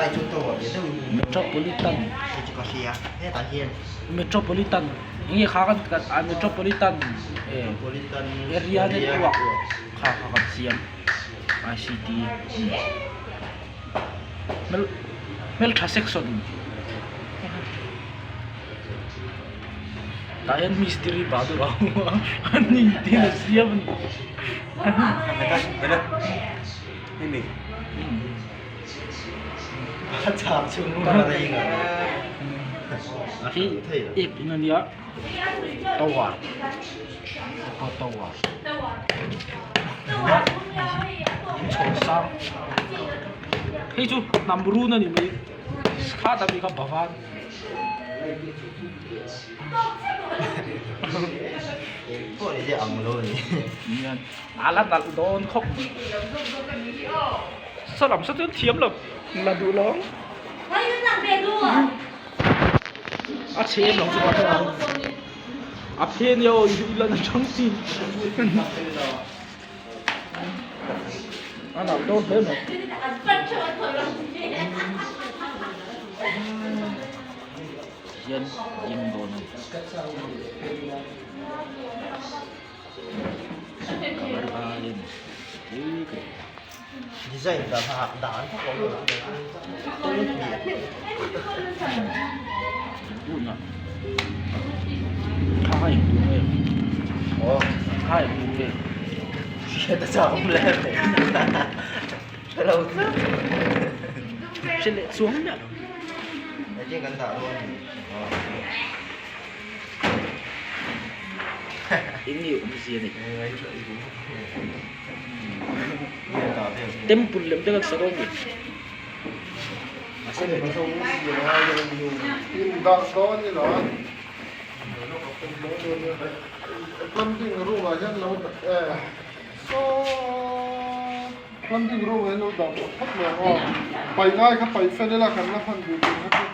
Metropolitan Metropolitan eng nge kha kan ah Metropolitan area network kha kha kan siam I_C_T hmeltha section tah hian mistiri bah deuh a awm a ani tin a siam a ni. Hei app in ania tower tower chhawr sang hei chu hnam run a ni mai kha ta mi kha bavan a la nalh dawn khawp mai saw lam saw chuan thiam lo la duh lo a chhe em lo chu ka hre lo a phe nia aw i la na chang chi a nalh dawn hle mai. Hian ding dawn a ni. Eng nge awmzia nei? Temple lem te kan sa dawn nge? Indah dawn i lo a. Plumbing room ah hian lo eh saw plumbing room ah hian lo dah phawt phawt mai ang aw. Paih ngai kha paih fel ila kan la hman duh tur kha chu.